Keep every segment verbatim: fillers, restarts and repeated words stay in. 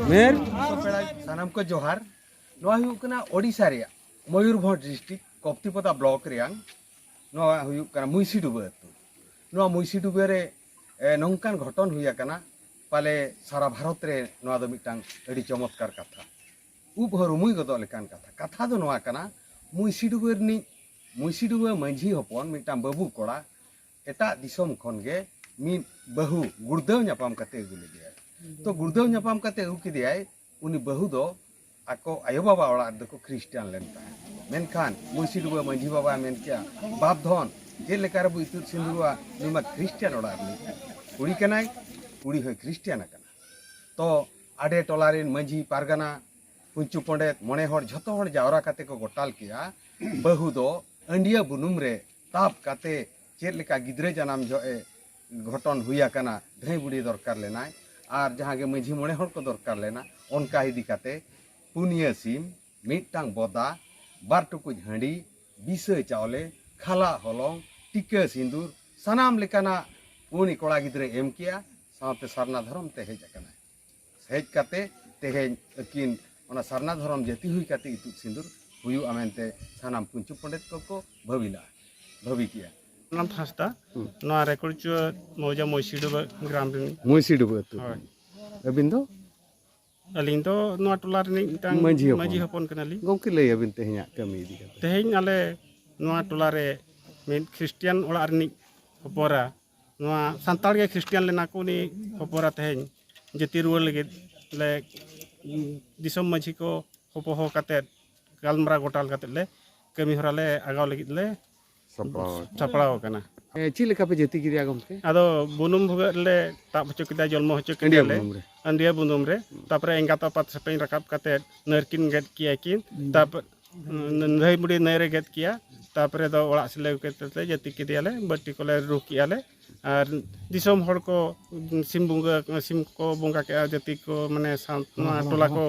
ᱢᱮᱨ ᱥᱟᱱᱟᱢ ᱠᱚ ᱡᱚᱦᱟᱨ᱾ ᱱᱚᱣᱟ ᱦᱩᱭᱩᱜ ᱠᱟᱱᱟ ᱳᱰᱤᱥᱟ ᱨᱮᱭᱟᱜ ᱢᱚᱭᱩᱨᱵᱷᱚᱸᱡᱽ ᱰᱤᱥᱴᱨᱤᱠᱴ ᱠᱚᱯᱛᱤᱯᱚᱫᱟ ᱵᱞᱚᱠ ᱨᱮᱭᱟᱝ, ᱱᱚᱣᱟ ᱦᱩᱭᱩᱜ ᱠᱟᱱᱟ ᱢᱩᱭᱥᱤᱰᱩᱵᱟᱹ ᱟᱹᱛᱩ᱾ ᱱᱚᱣᱟ ᱢᱩᱭᱥᱤᱰᱩᱵᱟᱹ ᱨᱮ, ᱮ, ᱱᱚᱝᱠᱟᱱ ᱜᱷᱚᱴᱚᱱ ᱦᱩᱭ ᱟᱠᱟᱱᱟ, ᱯᱟᱞᱮ ᱥᱟᱨᱟ ᱵᱷᱟᱨᱚᱛ ᱨᱮ ᱱᱚᱣᱟ ᱫᱚ ᱢᱤᱫᱴᱟᱝ ᱟᱹᱰᱤ ᱪᱚᱢᱚᱛᱠᱟᱨ ᱠᱟᱛᱷᱟ, ᱩᱵ ᱦᱚᱸ ᱨᱩᱢᱩᱭ ᱜᱚᱫᱚᱜ ᱞᱮᱠᱟᱱ ᱠᱟᱛᱷᱟ᱾ ᱠᱟᱛᱷᱟ ᱫᱚ ᱱᱚᱣᱟ ᱠᱟᱱᱟ, ᱢᱩᱭᱥᱤᱰᱩᱵᱟᱹ ᱨᱤᱱᱤᱡ, ᱢᱩᱭᱥᱤᱰᱩᱵᱟᱹ ᱢᱟᱹᱡᱷᱤ ᱦᱚᱯᱚᱱ ᱢᱤᱫᱴᱟᱝ ᱵᱟᱹᱵᱩ ᱠᱚᱲᱟ ᱮᱴᱟᱜ ᱫᱤᱥᱚᱢ ᱠᱷᱚᱱ ᱜᱮ ᱢᱤᱫ ᱵᱟᱹᱦᱩ ᱜᱩᱲᱫᱟᱹᱣ ᱧᱟᱯᱟᱢ ᱠᱟᱛᱮ ᱟᱹᱜᱩ ᱞᱮᱫᱮᱭᱟᱭ᱾ ᱛᱚ, ᱜᱩᱲᱫᱟᱹᱣ ᱧᱟᱯᱟᱢ ᱠᱟᱛᱮ ᱟᱹᱜᱩ ᱠᱮᱫᱮᱭᱟᱭ᱾ ᱩᱱᱤ ᱵᱟᱹᱦᱩ ᱫᱚ ᱟᱠᱚ ᱟᱭᱳᱼᱵᱟᱵᱟ ᱚᱲᱟᱜ ᱨᱮᱫᱚ ᱠᱚ ᱠᱷᱨᱤᱥᱴᱟᱱ ᱞᱮᱱ ᱛᱟᱦᱮᱸᱫ, ᱢᱮᱱᱠᱷᱟᱱ ᱢᱩᱭᱥᱤᱰᱩᱵᱟᱹ ᱢᱟᱹᱡᱷᱤ ᱵᱟᱵᱟᱭ ᱢᱮᱱ ᱠᱮᱜᱼᱟ, "ᱵᱟᱯ ᱫᱷᱚᱱ, ᱪᱮᱫ ᱞᱮᱠᱟ ᱨᱮᱵᱚ ᱤᱛᱩᱫ ᱥᱤᱸᱫᱩᱨᱚᱜᱼᱟ? ᱱᱩᱭ ᱢᱟ ᱠᱷᱨᱤᱥᱴᱟᱱ ᱚᱲᱟᱜ ᱨᱤᱱᱤᱡ ᱠᱩᱲᱤ ᱠᱟᱱᱟᱭ, ᱠᱩᱲᱤ ᱦᱚᱸᱭ ᱠᱷᱨᱤᱥᱴᱟᱱ ᱟᱠᱟᱱᱟ᱾" ᱛᱚ, ᱟᱰᱮ ᱴᱚᱞᱟ ᱨᱮᱱ ᱢᱟᱹᱡᱷᱤ ᱯᱟᱨᱜᱟᱱᱟ, ᱯᱩᱧᱪᱩ ᱯᱚᱸᱰᱮᱛ, ᱢᱚᱬᱮ ᱦᱚᱲ, ᱡᱷᱚᱛᱚ ᱦᱚᱲ ᱡᱟᱣᱨᱟ ᱠᱟᱛᱮ ᱠᱚ ᱜᱚᱴᱟᱞ ᱠᱮᱜᱼᱟ, ᱵᱟᱹᱦᱩ ᱫᱚ ᱟᱹᱱᱰᱤᱭᱟᱹ ᱵᱩᱱᱩᱢ ᱨᱮ ᱛᱟᱵ ᱠᱟᱛᱮ ᱪᱮᱫ ᱞᱮᱠᱟ ᱜᱤᱫᱽᱨᱟᱹ ᱡᱟᱱᱟᱢ ᱡᱚᱦᱚᱜ ᱮ ᱜᱷᱚᱴᱚᱱ ᱦᱩᱭ ᱟᱠᱟᱱᱟ, ᱫᱷᱟᱹᱭ ᱵᱩᱰᱷᱤ ᱫᱚᱨᱠᱟᱨ ᱞᱮᱱᱟᱭ, ᱟᱨ ᱡᱟᱦᱟᱸ ᱜᱮ ᱢᱟᱹᱡᱷᱤ ᱢᱚᱬᱮ ᱦᱚᱲ ᱠᱚ ᱫᱚᱨᱠᱟᱨ ᱞᱮᱱᱟ, ᱚᱱᱠᱟ ᱤᱫᱤ ᱠᱟᱛᱮ ᱯᱩᱱᱭᱟᱹ ᱥᱤᱢ, ᱢᱤᱫᱴᱟᱝ ᱵᱚᱫᱟ, ᱵᱟᱨ ᱴᱩᱠᱩᱡ ᱦᱟᱺᱰᱤ, ᱵᱤᱥᱟᱹ ᱪᱟᱣᱞᱮ, ᱠᱷᱟᱞᱟ ᱦᱚᱞᱚᱝ, ᱴᱤᱠᱟᱹ ᱥᱤᱸᱫᱩᱨ, ᱥᱟᱱᱟᱢ ᱞᱮᱠᱟᱱᱟᱜ ᱩᱱᱤ ᱠᱚᱲᱟ ᱜᱤᱫᱽᱨᱟᱹᱭ ᱮᱢ ᱠᱮᱜᱼᱟ, ᱥᱟᱶᱛᱮ ᱥᱟᱨᱱᱟ ᱫᱷᱚᱨᱚᱢ ᱛᱮ ᱦᱮᱡ ᱟᱠᱟᱱᱟᱭ᱾ ᱦᱮᱡ ᱠᱟᱛᱮ ᱛᱮᱦᱮᱧ ᱟᱹᱠᱤᱱ ᱚᱱᱟ ᱥᱟᱨᱱᱟ ᱫᱷᱚᱨᱚᱢ ᱡᱟᱹᱛᱤ ᱦᱩᱭ ᱠᱟᱛᱮ ᱤᱛᱩᱫ ᱥᱤᱸᱫᱩᱨ ᱦᱩᱭᱩᱜᱼᱟ ᱢᱮᱱᱛᱮ ᱥᱟᱱᱟᱢ ᱯᱩᱧᱪᱩ ᱯᱚᱸᱰᱮᱛ ᱠᱚᱠᱚ ᱵᱷᱟᱹᱵᱤ ᱞᱟᱜᱼᱟ, ᱵᱷᱟᱹᱵᱤ ᱠᱮᱜᱼᱟ᱾ ᱥᱳᱢᱱᱟᱛᱷ ᱦᱟᱸᱥᱫᱟ, ᱦᱩᱸ᱾ ᱱᱚᱣᱟ ᱨᱮᱠᱚᱲᱪᱩᱣᱟᱹ ᱢᱚᱣᱡᱟ ᱢᱚᱭᱥᱤᱰᱩᱵᱟᱹ ᱜᱨᱟᱢ ᱨᱮᱱ᱾ ᱢᱚᱭᱥᱤᱰᱩᱵᱟᱹ ᱟᱹᱛᱩ᱾ ᱦᱳᱭ᱾ ᱟᱹᱵᱤᱱ ᱫᱚ? ᱟᱹᱞᱤᱧ ᱫᱚ ᱱᱚᱣᱟ ᱴᱚᱞᱟ ᱨᱤᱱᱤᱡ ᱢᱤᱫᱴᱟᱝ ᱢᱟᱹᱡᱷᱤ ᱦᱚᱯᱚᱱ᱾ ᱢᱟᱹᱡᱷᱤ ᱦᱚᱯᱚᱱ ᱠᱟᱱᱟᱞᱤᱧ᱾ ᱜᱚᱢᱠᱮ, ᱞᱟᱹᱭ ᱟᱹᱵᱤᱱ ᱛᱮᱦᱮᱧᱟᱜ ᱠᱟᱹᱢᱤ ᱤᱫᱤ ᱠᱟᱛᱮ᱾ ᱛᱮᱦᱮᱧ ᱟᱞᱮ ᱱᱚᱣᱟ ᱴᱚᱞᱟ ᱨᱮ ᱢᱤᱫ ᱠᱷᱨᱤᱥᱴᱤᱭᱟᱱ ᱚᱲᱟᱜ ᱨᱤᱱᱤᱡ ᱦᱚᱯᱚᱨᱟ, ᱱᱚᱣᱟ ᱥᱟᱱᱛᱟᱲ ᱜᱮ ᱠᱷᱨᱤᱥᱴᱤᱭᱟᱱ ᱞᱮᱱᱟ ᱠᱚ, ᱩᱱᱤ ᱦᱚᱯᱚᱨᱟ ᱛᱮᱦᱮᱧ ᱡᱟᱹᱛᱤ ᱨᱩᱣᱟᱹᱲ ᱞᱟᱹᱜᱤᱫ ᱞᱮ, ᱫᱤᱥᱚᱢ ᱢᱟᱹᱡᱷᱤ ᱠᱚ ᱦᱚᱯᱚᱦᱚ ᱠᱟᱛᱮᱫ, ᱜᱟᱞᱢᱟᱨᱟᱣ ᱜᱚᱴᱟ ᱠᱟᱛᱮᱫ ᱞᱮ ᱠᱟᱹᱢᱤ ᱦᱚᱨᱟ ᱞᱮ ᱟᱜᱟᱣ ᱞᱟᱹᱜᱤᱫ ᱞᱮ ᱥᱟᱯᱲᱟᱣ ᱟᱠᱟᱱᱟ᱾ ᱥᱟᱯᱲᱟᱣ ᱟᱠᱟᱱᱟ᱾ ᱮ, ᱪᱮᱫ ᱞᱮᱠᱟ ᱯᱮ ᱡᱟᱹᱛᱤ ᱠᱮᱫᱮᱭᱟ ᱜᱚᱢᱠᱮ? ᱟᱫᱚ ᱵᱩᱱᱩᱢ ᱵᱷᱩᱜᱟᱹᱜ ᱨᱮᱞᱮ ᱛᱟᱵ ᱦᱚᱪᱚ ᱠᱮᱫᱟ, ᱡᱚᱱᱢᱚ ᱦᱚᱪᱚ ᱟᱹᱰᱤᱭᱟᱹ ᱠᱮᱫᱟᱞᱮ᱾ ᱵᱩᱱᱩᱢ ᱨᱮ᱾ ᱟᱹᱰᱤᱭᱟᱹ ᱵᱩᱱᱩᱢ ᱨᱮ᱾ ᱦᱩᱸ᱾ ᱛᱟᱯᱚᱨᱮ ᱮᱸᱜᱟᱛ ᱟᱯᱟᱛ ᱥᱮᱯᱮᱧ ᱨᱟᱠᱟᱵ ᱠᱟᱛᱮᱫ ᱱᱟᱹᱨ ᱠᱤᱱ ᱜᱮᱫ ᱠᱮᱭᱟ ᱠᱤᱱ᱾ ᱦᱩᱸ᱾ ᱛᱟᱯᱚᱨ ᱫᱷᱟᱹᱭ ᱵᱩᱰᱷᱤ ᱱᱟᱹᱭ ᱨᱮ ᱜᱮᱫ ᱠᱮᱭᱟ᱾ ᱛᱟᱯᱚᱨᱮ ᱫᱚ ᱚᱲᱟᱜ ᱥᱮᱫ ᱞᱮ ᱟᱹᱜᱩ ᱠᱮᱫ ᱛᱮ ᱡᱟᱹᱛᱤ ᱠᱮᱫᱮᱭᱟᱞᱮ, ᱵᱟᱹᱴᱤ ᱠᱚᱞᱮ ᱨᱩ ᱠᱮᱜᱼᱟ ᱞᱮ᱾ ᱟᱨ ᱫᱤᱥᱚᱢ ᱦᱚᱲ ᱠᱚ ᱥᱤᱢ ᱵᱚᱸᱜᱟ, ᱥᱤᱢ ᱠᱚ ᱵᱚᱸᱜᱟ ᱠᱮᱜᱼᱟ, ᱡᱟᱹᱛᱤ ᱠᱚ, ᱢᱟᱱᱮ ᱥᱟᱶ-, ᱦᱚᱸ, ᱱᱚᱣᱟ ᱦᱚᱸ, ᱴᱚᱞᱟ ᱦᱚᱸ᱾ ᱠᱚ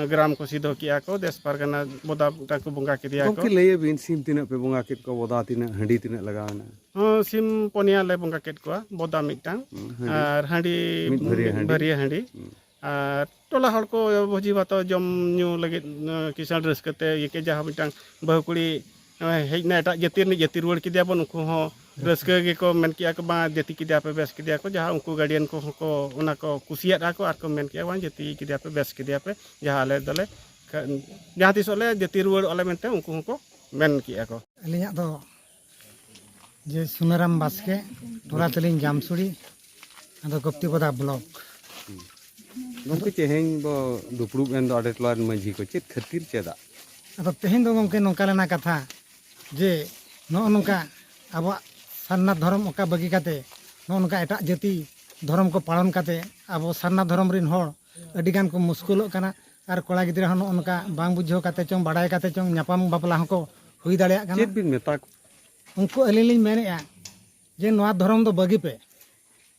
ᱜᱨᱟᱢ ᱠᱚ ᱥᱤᱫᱷᱚ ᱠᱮᱜᱼᱟ ᱠᱚ, ᱫᱮᱥ ᱯᱟᱨᱜᱟᱱᱟ ᱵᱚᱫᱟ ᱢᱤᱫᱴᱟᱝ ᱠᱚ ᱵᱚᱸᱜᱟ ᱠᱮᱫᱮᱭᱟ ᱠᱚ᱾ ᱜᱚᱢᱠᱮ, ᱞᱟᱹᱭ ᱟᱹᱵᱤᱱ, ᱥᱤᱢ ᱛᱤᱱᱟᱹᱜ ᱯᱮ ᱵᱚᱸᱜᱟ ᱠᱮᱫ ᱠᱚᱣᱟ, ᱵᱚᱫᱟ ᱛᱤᱱᱟᱹᱜ, ᱦᱟᱺᱰᱤ ᱛᱤᱱᱟᱹᱜ ᱞᱟᱜᱟᱣ ᱮᱱᱟ? ᱦᱚᱸ, ᱥᱤᱢ ᱯᱚᱱᱭᱟ ᱞᱮ ᱵᱚᱸᱜᱟ ᱠᱮᱫ ᱠᱚᱣᱟ, ᱵᱚᱫᱟ ᱢᱤᱫᱴᱟᱝ, ᱦᱩᱸ, ᱦᱟᱺᱰᱤ? ᱟᱨ ᱦᱟᱺᱰᱤ ᱢᱤᱫ ᱵᱷᱟᱹᱨᱭᱟᱹ ᱢᱤᱫ ᱦᱟᱺᱰᱤ? ᱵᱷᱟᱹᱨᱭᱟᱹ ᱦᱟᱺᱰᱤ᱾ ᱦᱩᱸ᱾ ᱟᱨ ᱴᱚᱞᱟ ᱦᱚᱲ ᱠᱚ ᱵᱷᱚᱡᱤ ᱵᱷᱟᱛᱚ ᱡᱚᱢ ᱧᱩ ᱞᱟᱹᱜᱤᱫ, ᱟᱸ, ᱠᱤᱥᱟᱹᱬ ᱨᱟᱹᱥᱠᱟᱹ ᱛᱮ ᱤᱭᱟᱹ ᱠᱮᱫ, ᱡᱟᱦᱟᱸ ᱢᱤᱫᱴᱟᱝ ᱵᱟᱹᱦᱩ ᱠᱩᱲᱤ, ᱟᱸ, ᱦᱮᱡ ᱮᱱᱟ ᱮᱴᱟᱜ ᱡᱟᱹᱛᱤ ᱨᱤᱱᱤᱡ, ᱡᱟᱹᱛᱤ ᱨᱩᱣᱟᱹᱲ ᱠᱮᱫᱮᱭᱟ ᱵᱚᱱ, ᱩᱱᱠᱩ ᱦᱚᱸ ᱨᱟᱹᱥᱠᱟᱹ ᱜᱮᱠᱚ ᱢᱮᱱ ᱠᱮᱜᱼᱟ ᱠᱚ, "ᱵᱟᱝ, ᱡᱟᱹᱛᱤ ᱠᱮᱫᱮᱭᱟ ᱯᱮ, ᱵᱮᱥ ᱠᱮᱫᱮᱭᱟ ᱠᱚ", ᱡᱟᱦᱟᱸ ᱩᱱᱠᱩ ᱜᱟᱨᱰᱤᱭᱟᱱ ᱠᱚᱦᱚᱸ ᱠᱚ ᱚᱱᱟ ᱠᱚ ᱠᱩᱥᱤᱭᱟᱫᱼᱟ ᱠᱚ ᱟᱨ ᱠᱚ ᱢᱮᱱ ᱠᱮᱜᱼᱟ, "ᱵᱟᱝ, ᱡᱟᱹᱛᱤ ᱠᱮᱫᱮᱭᱟ ᱯᱮ, ᱵᱮᱥ ᱠᱮᱫᱮᱭᱟ ᱯᱮ, ᱡᱟᱦᱟᱸ ᱟᱞᱮ ᱫᱚᱞᱮ ᱠᱷᱟ-, ᱡᱟᱦᱟᱸ ᱛᱤᱥᱚᱜ ᱞᱮ ᱡᱟᱹᱛᱤ ᱨᱩᱣᱟᱹᱲᱚᱜ ᱟᱞᱮ", ᱢᱮᱱᱛᱮ ᱩᱱᱠᱩ ᱦᱚᱸᱠᱚ ᱢᱮᱱ ᱠᱮᱜᱼᱟ ᱠᱚ᱾ ᱟᱹᱞᱤᱧᱟᱜ ᱫᱚ ᱡᱮ ᱥᱩᱱᱟᱹᱨᱟᱢ ᱵᱟᱥᱠᱮ, ᱴᱚᱞᱟ ᱛᱟᱹᱞᱤᱧ ᱡᱟᱢᱥᱩᱲᱤ, ᱟᱫᱚ ᱜᱚᱯᱛᱤᱯᱚᱫᱟ ᱵᱞᱚᱠ᱾ ᱜᱚᱢᱠᱮ, ᱛᱮᱦᱮᱧ ᱵᱚ ᱫᱩᱯᱲᱩᱵ ᱮᱱ ᱫᱚ ᱟᱰᱮ ᱴᱚᱞᱟ ᱨᱮᱱ ᱢᱟᱹᱡᱷᱤ ᱠᱚ, ᱪᱮᱫ ᱠᱷᱟᱹᱛᱤᱨ, ᱪᱮᱫᱟᱜ? ᱟᱫᱚ ᱛᱮᱦᱮᱧ ᱫᱚ ᱜᱚᱢᱠᱮ ᱱᱚᱝᱠᱟ ᱞᱮᱱᱟ ᱠᱟᱛᱷᱟ ᱡᱮ ᱱᱚᱜᱼᱚ ᱱᱚᱝᱠᱟ ᱟᱵᱚᱣᱟᱜ ᱥᱟᱨᱱᱟ ᱫᱷᱚᱨᱚᱢ ᱚᱠᱟ ᱵᱟᱹᱜᱤ ᱠᱟᱛᱮ ᱱᱚᱜᱼᱚ ᱱᱚᱝᱠᱟ ᱮᱴᱟᱜ ᱡᱟᱹᱛᱤ ᱫᱷᱚᱨᱚᱢ ᱠᱚ ᱯᱟᱞᱚᱱ ᱠᱟᱛᱮ ᱟᱵᱚ ᱥᱟᱨᱱᱟ ᱫᱷᱚᱨᱚᱢ ᱨᱮᱱ ᱦᱚᱲ ᱟᱹᱰᱤ ᱜᱟᱱ ᱠᱚ ᱢᱩᱥᱠᱤᱞᱚᱜ ᱠᱟᱱᱟ᱾ ᱟᱨ ᱠᱚᱲᱟ ᱜᱤᱫᱽᱨᱟᱹ ᱦᱚᱸ ᱱᱚᱜᱼᱚ ᱱᱚᱝᱠᱟ ᱵᱟᱝ ᱵᱩᱡᱷᱟᱹᱣ ᱠᱟᱛᱮ ᱪᱚᱝ ᱵᱟᱲᱟᱭ ᱠᱟᱛᱮ ᱪᱚᱝ ᱧᱟᱯᱟᱢ ᱵᱟᱯᱞᱟ ᱦᱚᱸᱠᱚ ᱦᱩᱭ ᱫᱟᱲᱮᱭᱟᱜ ᱠᱟᱱᱟ᱾ ᱪᱮᱫ ᱵᱤᱱ ᱢᱮᱛᱟ ᱠᱚ? ᱩᱱᱠᱩ ᱟᱹᱞᱤᱧ ᱞᱤᱧ ᱢᱮᱱᱮᱫᱼᱟ ᱡᱮ ᱱᱚᱣᱟ ᱫᱷᱚᱨᱚᱢ ᱫᱚ ᱵᱟᱹᱜᱤ ᱯᱮ᱾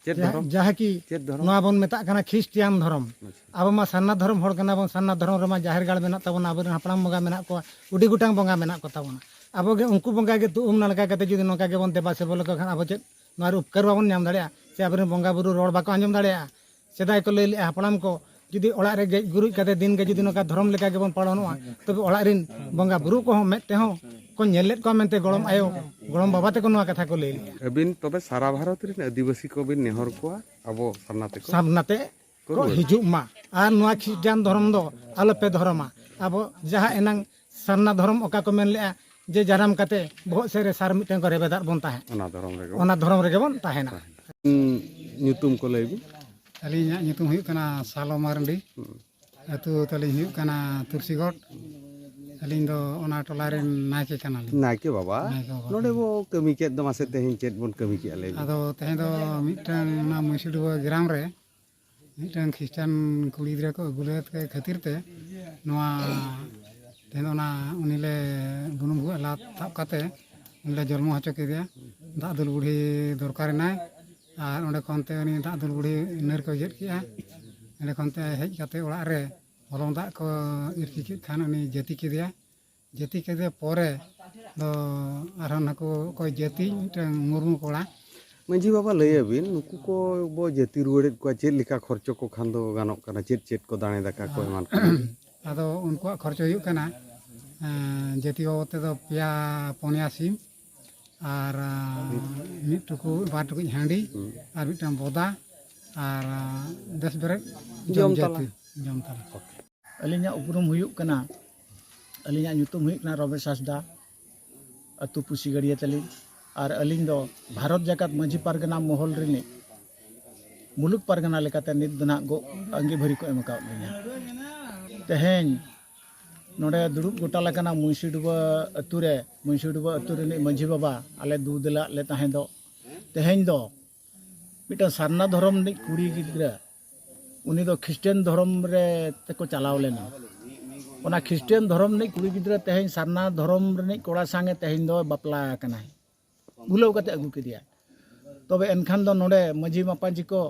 ᱪᱮᱫ ᱡᱟᱦᱟᱸ, ᱫᱷᱚᱨᱚᱢ? ᱡᱟᱦᱟᱸ ᱠᱤ ᱪᱮᱫ ᱫᱷᱚᱨᱚᱢ? ᱱᱚᱣᱟ ᱵᱚᱱ ᱢᱮᱛᱟᱜ ᱠᱟᱱᱟ ᱠᱷᱨᱤᱥᱴᱤᱭᱟᱱ ᱫᱷᱚᱨᱚᱢ᱾ ᱟᱪᱪᱷᱟ᱾ ᱟᱵᱚ ᱢᱟ ᱥᱟᱨᱱᱟ ᱫᱷᱚᱨᱚᱢ ᱦᱚᱲ ᱠᱟᱱᱟ ᱵᱚᱱ, ᱥᱟᱨᱱᱟ ᱫᱷᱚᱨᱚᱢ ᱨᱮᱢᱟ ᱡᱟᱦᱮᱨ ᱜᱟᱲ ᱢᱮᱱᱟᱜ ᱛᱟᱵᱚᱱᱟ, ᱟᱵᱚᱨᱮᱱ ᱦᱟᱯᱲᱟᱢ ᱵᱚᱸᱜᱟ ᱢᱮᱱᱟᱜ ᱠᱚᱣᱟ, ᱟᱹᱰᱤ ᱜᱚᱴᱟᱝ ᱵᱚᱸᱜᱟ ᱢᱮᱱᱟᱜ ᱠᱚ ᱛᱟᱵᱚᱱᱟ᱾ ᱟᱵᱚ ᱜᱮ ᱩᱱᱠᱩ ᱵᱚᱸᱜᱟ ᱜᱮ ᱛᱩ-, ᱩᱢ ᱱᱟᱲᱠᱟ ᱠᱟᱛᱮ ᱡᱩᱫᱤ ᱱᱚᱝᱠᱟ ᱜᱮᱵᱚᱱ ᱫᱮᱵᱟ ᱥᱮᱵᱟ ᱞᱮᱠᱚ ᱠᱷᱟᱱ ᱟᱵᱚ ᱪᱮᱫ ᱱᱚᱣᱟ ᱨᱮ ᱩᱯᱠᱟᱨ ᱵᱟᱵᱚᱱ ᱧᱟᱢ ᱫᱟᱲᱮᱭᱟᱜᱼᱟ? ᱥᱮ ᱟᱵᱚᱨᱮᱱ ᱵᱚᱸᱜᱟ ᱵᱩᱨᱩ ᱨᱚᱲ ᱵᱟᱠᱚ ᱟᱸᱡᱚᱢ ᱫᱟᱲᱮᱭᱟᱜᱼᱟ? ᱥᱮᱫᱟᱭ ᱠᱚ ᱞᱟᱹᱭ ᱞᱮᱜᱼᱟ ᱦᱟᱯᱲᱟᱢ ᱠᱚ, ᱡᱩᱫᱤ ᱚᱲᱟᱜ ᱨᱮ ᱜᱮᱡ ᱜᱩᱨᱤᱡ ᱠᱟᱛᱮ ᱫᱤᱱ ᱜᱮ ᱡᱩᱫᱤ ᱱᱚᱝᱠᱟ ᱫᱷᱚᱨᱚᱢ ᱞᱮᱠᱟ ᱜᱮᱵᱚᱱ ᱯᱟᱞᱚᱱᱚᱜᱼᱟ, ᱛᱚᱵᱮ ᱚᱲᱟᱜ ᱨᱮᱱ ᱵᱚᱸᱜᱟ ᱵᱩᱨᱩ ᱠᱚᱦᱚᱸ ᱢᱮᱫ ᱛᱮᱦᱚᱸ ᱠᱚ ᱧᱮᱞ ᱞᱮᱫ ᱠᱚᱣᱟ ᱢᱮᱱᱛᱮ ᱜᱚᱲᱚᱢ ᱟᱭᱳ, ᱜᱚᱲᱚᱢ ᱵᱟᱵᱟ ᱛᱮᱠᱚ ᱱᱚᱣᱟ ᱠᱟᱛᱷᱟ ᱠᱚ ᱞᱟᱹᱭ ᱞᱮᱜᱼᱟ᱾ ᱟᱹᱵᱤᱱ ᱛᱚᱵᱮ ᱥᱟᱨᱟ ᱵᱷᱟᱨᱚᱛ ᱨᱮᱱ ᱟᱹᱫᱤᱵᱟᱹᱥᱤ ᱠᱚᱵᱤᱱ ᱱᱮᱦᱚᱨ ᱠᱚᱣᱟ, ᱟᱵᱚ ᱥᱟᱨᱱᱟ ᱛᱮᱠᱚ ᱥᱟᱨᱱᱟ ᱛᱮ ᱠᱚ ᱠᱚ ᱨᱩᱣᱟᱹᱲ᱾ ᱦᱤᱡᱩᱜ ᱢᱟ᱾ ᱟᱨ ᱱᱚᱣᱟ ᱠᱷᱨᱤᱥᱴᱟᱱ ᱫᱷᱚᱨᱚᱢ ᱫᱚ ᱟᱞᱚᱯᱮ ᱫᱷᱚᱨᱚᱢᱟ᱾ ᱟᱵᱚ ᱡᱟᱦᱟᱸ ᱮᱱᱟᱝ ᱥᱟᱨᱱᱟ ᱫᱷᱚᱨᱚᱢ ᱚᱠᱟ ᱠᱚ ᱢᱮᱱ ᱞᱮᱜᱼᱟ ᱡᱮ ᱡᱟᱱᱟᱢ ᱠᱟᱛᱮ ᱵᱚᱦᱚᱜ ᱥᱮᱫ ᱨᱮ ᱥᱟᱨ ᱢᱤᱫᱴᱟᱝ ᱠᱚ ᱨᱮᱵᱮᱫᱟᱜ ᱵᱚᱱ ᱛᱟᱦᱮᱸᱫ, ᱚᱱᱟ ᱫᱷᱚᱨᱚᱢ ᱨᱮᱜᱮ ᱵᱚᱱ ᱚᱱᱟ ᱫᱷᱚᱨᱚᱢ ᱨᱮᱜᱮ ᱵᱚᱱ ᱛᱟᱦᱮᱱᱟ᱾ ᱛᱟᱦᱮᱱᱟ᱾ ᱦᱩᱸ, ᱧᱩᱛᱩᱢ ᱠᱚ ᱞᱟᱹᱭ ᱵᱤᱱ᱾ ᱟᱹᱞᱤᱧᱟᱜ ᱧᱩᱛᱩᱢ ᱦᱩᱭᱩᱜ ᱠᱟᱱᱟ ᱥᱟᱞᱚ ᱢᱟᱨᱰᱤ᱾ ᱦᱩᱸ᱾ ᱟᱹᱛᱩ ᱛᱟᱹᱞᱤᱧ ᱦᱩᱭᱩᱜ ᱠᱟᱱᱟ ᱛᱩᱨᱥᱤᱜᱚᱰ᱾ ᱟᱹᱞᱤᱧ ᱫᱚ ᱚᱱᱟ ᱴᱚᱞᱟ ᱨᱮᱱ ᱱᱟᱭᱠᱮ ᱠᱟᱱᱟᱞᱤᱧ᱾ ᱱᱟᱭᱠᱮ ᱵᱟᱵᱟ, ᱱᱟᱭᱠᱮ ᱵᱟᱵᱟ ᱱᱚᱰᱮ ᱠᱟᱱᱟᱞᱤᱧ᱾ ᱵᱚ ᱠᱟᱹᱢᱤ ᱠᱮᱫ ᱫᱚ, ᱢᱟᱥᱮ ᱛᱮᱦᱮᱧ ᱪᱮᱫ ᱵᱚᱱ ᱠᱟᱹᱢᱤ ᱠᱮᱫᱼᱟ, ᱞᱟᱹᱭ ᱵᱤᱱ? ᱟᱫᱚ ᱛᱮᱦᱮᱧ ᱫᱚ ᱢᱤᱫᱴᱟᱝ ᱚᱱᱟ ᱢᱩᱭᱥᱤᱰᱩᱵᱟᱹ ᱜᱨᱟᱢ ᱨᱮ ᱢᱤᱫᱴᱟᱝ ᱠᱷᱨᱤᱥᱴᱟᱱ ᱠᱩᱲᱤ ᱜᱤᱫᱽᱨᱟᱹ ᱠᱚ ᱟᱹᱜᱩ ᱞᱮᱫᱮ ᱠᱷᱟᱹᱛᱤᱨ ᱛᱮ ᱱᱚᱣᱟ ᱛᱮᱦᱮᱧ ᱫᱚ ᱚᱱᱟ ᱩᱱᱤ ᱞᱮ ᱵᱩᱱᱩᱢ ᱵᱷᱩᱜᱟᱹᱜ ᱞᱟᱫ ᱥᱟᱵ ᱠᱟᱛᱮ ᱩᱱᱤ ᱞᱮ ᱡᱚᱞᱢᱚ ᱦᱚᱪᱚ ᱠᱮᱫᱮᱭᱟ᱾ ᱫᱟᱜ ᱫᱩᱞ ᱵᱩᱰᱷᱤ ᱫᱚᱨᱠᱟᱨ ᱮᱱᱟᱭ᱾ ᱟᱨ ᱚᱸᱰᱮ ᱠᱷᱚᱱ ᱛᱮ ᱩᱱᱤ ᱫᱟᱜ ᱫᱩᱞ ᱵᱩᱰᱷᱤ ᱤᱱᱟᱹ ᱨᱮᱠᱚ ᱡᱮᱫ ᱠᱮᱜᱼᱟ᱾ ᱚᱸᱰᱮ ᱠᱷᱚᱱ ᱛᱮ ᱦᱮᱡ ᱠᱟᱛᱮ ᱚᱲᱟᱜ ᱨᱮ ᱦᱚᱞᱚᱝ ᱫᱟᱜ ᱠᱚ ᱤᱨᱪᱤ ᱠᱮᱫ ᱠᱷᱟᱱ ᱩᱱᱤ ᱡᱟᱹᱛᱤ ᱠᱮᱫᱮᱭᱟ᱾ ᱡᱟᱹᱛᱤ ᱠᱮᱫᱮ ᱯᱚᱨᱮ ᱫᱚ ᱟᱨᱦᱚᱸ ᱱᱩᱠᱩ ᱚᱠᱚᱭ ᱡᱟᱹᱛᱤ ᱢᱤᱫᱴᱟᱝ ᱢᱩᱨᱢᱩ ᱠᱚᱲᱟ᱾ ᱢᱟᱹᱡᱷᱤ ᱵᱟᱵᱟ, ᱞᱟᱹᱭ ᱟᱹᱵᱤᱱ, ᱱᱩᱠᱩ ᱠᱚ ᱵᱚ ᱡᱟᱹᱛᱤ ᱨᱩᱣᱟᱹᱲᱮᱫ ᱠᱚᱣᱟ, ᱪᱮᱫ ᱞᱮᱠᱟ ᱠᱷᱚᱨᱪᱚ ᱠᱚ ᱠᱷᱟᱱ ᱫᱚ ᱜᱟᱱᱚᱜ ᱠᱟᱱᱟ? ᱪᱮᱫ ᱪᱮᱫ ᱠᱚ ᱫᱟᱲᱮ ᱫᱟᱠᱟ ᱠᱚ ᱮᱢᱟᱱ ᱠᱚ? ᱟᱫᱚ ᱩᱱᱠᱩᱣᱟᱜ ᱠᱷᱚᱨᱪᱚ ᱦᱩᱭᱩᱜ ᱠᱟᱱᱟ, ᱮᱸ, ᱡᱟᱹᱛᱤ ᱵᱟᱵᱚᱫ ᱛᱮᱫᱚ ᱯᱮᱭᱟ ᱯᱩᱱᱭᱟ ᱥᱤᱢ ᱟᱨ, ᱟᱸ, ᱢᱤᱫ ᱴᱩᱠᱩᱡ ᱵᱟᱨ ᱴᱩᱠᱩᱡ ᱦᱟᱺᱰᱤ ᱦᱩᱸ᱾ ᱟᱨ ᱢᱤᱫᱴᱟᱝ ᱵᱚᱫᱟ ᱟᱨ, ᱟᱸ, ᱫᱮᱥ ᱵᱮᱨᱮᱫ ᱡᱚᱢ ᱡᱚᱢ ᱛᱟᱞᱟ᱾ ᱡᱟᱹᱛᱤ ᱡᱚᱢ ᱛᱟᱞᱟ᱾ ᱟᱹᱞᱤᱧᱟᱜ ᱩᱯᱨᱩᱢ ᱦᱩᱭᱩᱜ ᱠᱟᱱᱟ, ᱟᱹᱞᱤᱧᱟᱜ ᱧᱩᱛᱩᱢ ᱦᱩᱭᱩᱜ ᱠᱟᱱᱟ ᱨᱚᱢᱮᱥ ᱦᱟᱸᱥᱫᱟ, ᱟᱹᱛᱩ ᱯᱩᱥᱤ ᱜᱟᱹᱲᱭᱟᱹ ᱛᱟᱹᱞᱤᱧ᱾ ᱟᱨ ᱟᱹᱞᱤᱧ ᱫᱚ ᱵᱷᱟᱨᱚᱛ ᱡᱟᱠᱟᱛ ᱢᱟᱹᱡᱷᱤ ᱯᱟᱨᱜᱟᱱᱟ ᱢᱚᱦᱚᱞ ᱨᱤᱱᱤᱡ ᱢᱩᱞᱩᱠ ᱯᱟᱨᱜᱟᱱᱟ ᱞᱮᱠᱟᱛᱮ ᱱᱤᱛ ᱫᱚ ᱱᱟᱦᱟᱜ ᱜᱚ-, ᱟᱺᱜᱤᱵᱷᱟᱹᱨᱤ ᱠᱚ ᱮᱢ ᱟᱠᱟᱣᱟᱫ ᱞᱤᱧᱟ᱾ ᱛᱮᱦᱮᱧ ᱱᱚᱰᱮ ᱫᱩᱲᱩᱵ ᱜᱚᱴᱟ ᱞᱮᱠᱟᱱᱟ ᱢᱩᱭᱥᱤᱰᱩᱵᱟᱹ ᱟᱹᱛᱩ ᱨᱮ, ᱢᱩᱭᱥᱤᱰᱩᱵᱟᱹ ᱟᱹᱛᱩ ᱨᱤᱱᱤᱡ ᱢᱟᱹᱡᱷᱤ ᱵᱟᱵᱟ ᱟᱞᱮ ᱫᱩ ᱫᱮᱞᱟᱜ ᱞᱮ ᱛᱟᱦᱮᱸ ᱫᱚ, ᱛᱮᱦᱮᱧ ᱫᱚ ᱢᱤᱫᱴᱟᱝ ᱥᱟᱨᱱᱟ ᱫᱷᱚᱨᱚᱢ ᱨᱤᱱᱤᱡ ᱠᱩᱲᱤ ᱜᱤᱫᱽᱨᱟᱹ, ᱩᱱᱤ ᱫᱚ ᱠᱷᱨᱤᱥᱴᱟᱱ ᱫᱷᱚᱨᱚᱢ ᱨᱮ ᱛᱮᱠᱚ ᱪᱟᱞᱟᱣ ᱞᱮᱱᱟ᱾ ᱚᱱᱟ ᱠᱷᱨᱤᱥᱴᱟᱱ ᱫᱷᱚᱨᱚᱢ ᱨᱤᱱᱤᱡ ᱠᱩᱲᱤ ᱜᱤᱫᱽᱨᱟᱹ ᱛᱮᱦᱮᱧ ᱥᱟᱨᱱᱟ ᱫᱷᱚᱨᱚᱢ ᱨᱤᱱᱤᱡ ᱠᱚᱲᱟ ᱥᱟᱝ ᱮ ᱛᱮᱦᱮᱧ ᱫᱚ ᱵᱟᱯᱞᱟ ᱟᱠᱟᱱᱟᱭ, ᱵᱷᱩᱞᱟᱹᱣ ᱠᱟᱛᱮ ᱟᱹᱜᱩ ᱠᱮᱫᱮᱭᱟᱭ᱾ ᱛᱚᱵᱮ ᱮᱱᱠᱷᱟᱱ ᱫᱚ ᱱᱚᱰᱮ ᱢᱟᱹᱡᱷᱤ ᱢᱟᱯᱟᱡᱷᱤ ᱠᱚ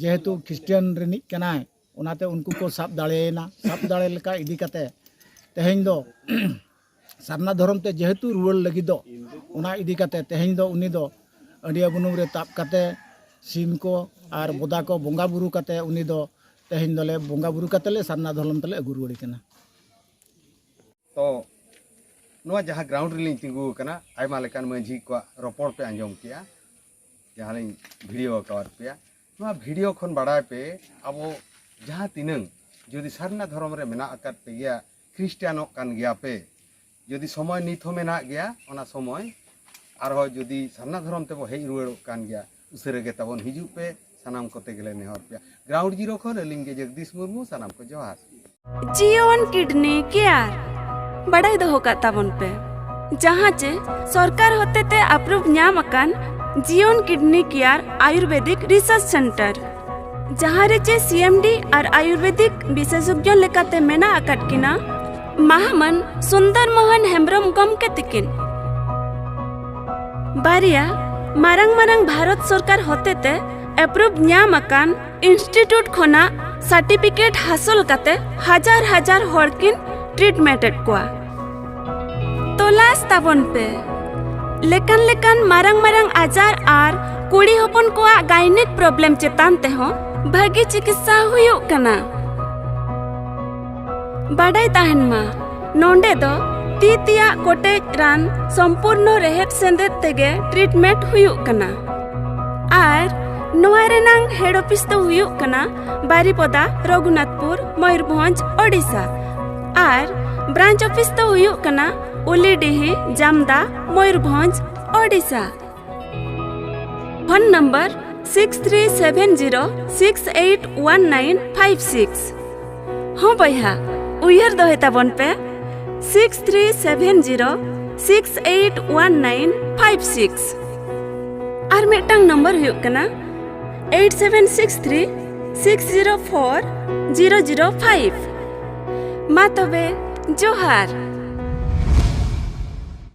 ᱡᱮᱦᱮᱛᱩ ᱠᱷᱨᱤᱥᱴᱟᱱ ᱨᱤᱱᱤᱡ ᱠᱟᱱᱟᱭ, ᱚᱱᱟᱛᱮ ᱩᱱᱠᱩ ᱠᱚ ᱥᱟᱵ ᱫᱟᱲᱮᱭᱮᱱᱟ᱾ ᱥᱟᱵ ᱫᱟᱲᱮ ᱞᱮᱠᱟ ᱤᱫᱤ ᱠᱟᱛᱮ ᱛᱮᱦᱮᱧ ᱫᱚ ᱥᱟᱨᱱᱟ ᱫᱷᱚᱨᱚᱢ ᱛᱮ ᱡᱮᱦᱮᱛᱩ ᱨᱩᱣᱟᱹᱲ ᱞᱟᱹᱜᱤᱫ ᱫᱚ, ᱚᱱᱟ ᱤᱫᱤ ᱠᱟᱛᱮ ᱛᱮᱦᱮᱧ ᱫᱚ ᱩᱱᱤ ᱫᱚ ᱟᱹᱰᱤᱭᱟ ᱵᱩᱱᱩᱢ ᱨᱮ ᱛᱟᱵ ᱠᱟᱛᱮ ᱥᱤᱢ ᱠᱚ ᱟᱨ ᱵᱚᱫᱟ ᱠᱚ ᱵᱚᱸᱜᱟ ᱵᱩᱨᱩ ᱠᱟᱛᱮ ᱩᱱᱤ ᱫᱚ ᱛᱮᱦᱮᱧ ᱫᱚᱞᱮ ᱵᱚᱸᱜᱟ ᱵᱩᱨᱩ ᱠᱟᱛᱮ ᱞᱮ ᱥᱟᱨᱱᱟ ᱫᱷᱚᱨᱚᱢ ᱛᱮᱞᱮ ᱟᱹᱜᱩ ᱨᱩᱣᱟᱹᱲᱮ ᱠᱟᱱᱟ᱾ ᱛᱚ ᱱᱚᱣᱟ ᱡᱟᱦᱟᱸ ᱜᱨᱟᱣᱩᱱᱰ ᱨᱮᱞᱤᱧ ᱛᱤᱸᱜᱩ ᱟᱠᱟᱱᱟ, ᱟᱭᱢᱟ ᱞᱮᱠᱟᱱ ᱢᱟᱹᱡᱷᱤ ᱠᱚᱣᱟᱜ ᱨᱚᱯᱚᱲ ᱯᱮ ᱟᱸᱡᱚᱢ ᱠᱮᱜᱼᱟ, ᱡᱟᱦᱟᱸ ᱞᱤᱧ ᱵᱷᱤᱰᱤᱭᱳ ᱟᱠᱟᱣᱟᱫ ᱯᱮᱭᱟ᱾ ᱱᱚᱣᱟ ᱵᱷᱤᱰᱤᱭᱳ ᱠᱷᱚᱱ ᱵᱟᱲᱟᱭ ᱯᱮ, ᱟᱵᱚ ᱡᱟᱦᱟᱸ ᱛᱤᱱᱟᱹᱝ ᱡᱩᱫᱤ ᱥᱟᱨᱱᱟ ᱫᱷᱚᱨᱚᱢ ᱨᱮ ᱢᱮᱱᱟᱜ ᱟᱠᱟᱫ ᱯᱮ ᱜᱮᱭᱟ, ᱠᱷᱨᱤᱥᱴᱟᱱᱚᱜ ᱠᱟᱱ ᱜᱮᱭᱟ ᱯᱮ, ᱡᱩᱫᱤ ᱥᱚᱢᱚᱭ ᱱᱤᱛ ᱦᱚᱸ ᱢᱮᱱᱟᱜ ᱜᱮᱭᱟ, ᱚᱱᱟ ᱥᱚᱢᱚᱭ ᱟᱨᱦᱚᱸ ᱡᱩᱫᱤ ᱥᱟᱨᱱᱟ ᱫᱷᱚᱨᱚᱢ ᱛᱮᱵᱚ ᱦᱮᱡ ᱨᱩᱣᱟᱹᱲᱚᱜ ᱠᱟᱱ ᱜᱮᱭᱟ, ᱩᱥᱟᱹᱨᱟ ᱜᱮ ᱛᱟᱵᱚᱱ ᱦᱤᱡᱩᱜ ᱯᱮ, ᱥᱟᱱᱟᱢ ᱠᱚᱛᱮ ᱜᱮᱞᱮ ᱱᱮᱦᱚᱨ ᱯᱮᱭᱟ᱾ ᱜᱨᱟᱣᱩᱱᱰ ᱡᱤᱨᱳ ᱠᱷᱚᱱ ᱟᱹᱞᱤᱧ ᱜᱮ ᱡᱚᱜᱽᱫᱤᱥ ᱢᱩᱨᱢᱩ, ᱥᱟᱱᱟᱢ ᱠᱚ ᱡᱚᱦᱟᱨ᱾ ᱡᱤᱭᱚᱱ ᱠᱤᱰᱱᱤ ᱠᱮᱭᱟᱨ ᱵᱟᱰᱟᱭ ᱫᱚᱦᱚ ᱠᱟᱜ ᱛᱟᱵᱚᱱ ᱯᱮ, ᱡᱟᱦᱟᱸ ᱪᱮ ᱥᱚᱨᱠᱟᱨ ᱦᱚᱛᱮᱛᱮ ᱟᱯᱨᱩᱵᱷ ᱧᱟᱢ ᱟᱠᱟᱱ ᱡᱤᱭᱚᱱ ᱠᱤᱰᱱᱤ ᱠᱮᱭᱟᱨ ᱟᱭᱩᱨᱵᱮᱫᱤᱠ ᱨᱤᱥᱟᱨᱪ ᱥᱮᱱᱴᱟᱨ, ᱡᱟᱦᱟᱸ ᱨᱮ ᱪᱮ ᱥᱤ ᱮᱢ ᱰᱤ ᱟᱨ ᱟᱭᱩᱨᱵᱮᱫᱤᱠ ᱵᱤᱥᱮᱥᱚᱡᱽᱧᱚ ᱞᱮᱠᱟᱛᱮ ᱢᱮᱱᱟᱜ ᱟᱠᱟᱫ ᱠᱤᱱᱟ ᱢᱟᱦᱟᱢᱟᱹᱱ ᱥᱩᱱᱫᱚᱨ ᱢᱳᱦᱚᱱ ᱦᱮᱢᱵᱨᱚᱢ ᱜᱚᱢᱠᱮ ᱛᱤᱠᱤᱱ᱾ ᱵᱟᱨᱭᱟ ᱢᱟᱨᱟᱝ ᱢᱟᱨᱟᱝ ᱵᱷᱟᱨᱚᱛ ᱥᱚᱨᱠᱟᱨ ᱦᱚᱛᱮᱛᱮ ᱟᱯᱨᱩᱵᱷ ᱧᱟᱢ ᱟᱠᱟᱱ ᱤᱱᱥᱴᱤᱴᱭᱩᱴ ᱠᱷᱚᱱᱟᱜ ᱥᱟᱨᱴᱤᱯᱷᱤᱠᱮᱴ ᱦᱟᱥᱚᱞ ᱠᱟᱛᱮ ᱦᱟᱡᱟᱨ ᱦᱟᱡᱟᱨ ᱦᱚᱲ ᱠᱤᱱ ᱴᱨᱤᱴᱢᱮᱱᱴ ᱮᱫ ᱠᱚᱣᱟ᱾ ᱛᱚᱞᱟᱥ ᱛᱟᱵᱚᱱ ᱯᱮ ᱞᱮᱠᱟᱱ ᱞᱮᱠᱟᱱ ᱢᱟᱨᱟᱝ ᱢᱟᱨᱟᱝ ᱟᱡᱟᱨ ᱟᱨ ᱠᱩᱲᱤ ᱦᱚᱯᱚᱱ ᱠᱚᱣᱟᱜ ᱜᱟᱭᱱᱤᱠ ᱯᱨᱚᱵᱞᱮᱢ ᱪᱮᱛᱟᱱ ᱛᱮᱦᱚᱸ ᱵᱷᱟᱹᱜᱤ ᱪᱤᱠᱤᱛᱥᱟ ᱦᱩᱭᱩᱜ ᱠᱟᱱᱟ᱾ ᱵᱟᱰᱟᱭ ᱛᱟᱦᱮᱱ ᱢᱟ, ᱱᱚᱸᱰᱮ ᱫᱚ ᱛᱤ ᱛᱮᱭᱟᱜ ᱠᱚᱴᱮᱡ ᱨᱟᱱ ᱥᱚᱢᱯᱩᱨᱱᱚ ᱨᱮᱦᱮᱫ ᱥᱮᱸᱫᱮᱫ ᱛᱮᱜᱮ ᱴᱨᱤᱴᱢᱮᱱᱴ ᱦᱩᱭᱩᱜ ᱠᱟᱱᱟ᱾ ᱟᱨ ᱱᱚᱣᱟ ᱨᱮᱱᱟᱝ ᱦᱮᱰ ᱚᱯᱷᱤᱥ ᱫᱚ ᱦᱩᱭᱩᱜ ᱠᱟᱱᱟ ᱵᱟᱨᱤᱯᱚᱫᱟ, ᱨᱚᱜᱷᱩᱱᱟᱛᱷᱯᱩᱨ, ᱢᱚᱭᱩᱨᱵᱷᱚᱸᱡᱽ, ᱳᱰᱤᱥᱟ᱾ ᱟᱨ ᱵᱨᱟᱧᱪ ᱚᱯᱷᱤᱥ ᱫᱚ ᱦᱩᱭᱩᱜ ᱠᱟᱱᱟ Ulidihi, Jamda, Mayurbhanj, Odisha. Phone number six three seven zero six eight one nine five six᱾ ᱦᱚᱸ ᱵᱚᱭᱦᱟ, ᱩᱭᱦᱟᱹᱨ ᱫᱚᱦᱚᱭ ᱛᱟᱵᱚᱱ ᱯᱮ, six three seven zero six eight one nine five six᱾ ᱟᱨ ᱢᱤᱫᱴᱟᱝ ᱱᱚᱢᱵᱚᱨ ᱦᱩᱭᱩᱜ ᱠᱟᱱᱟ eight seven six three six zero four zero zero five᱾ ᱢᱟ ᱛᱚᱵᱮ, ᱡᱚᱦᱟᱨ᱾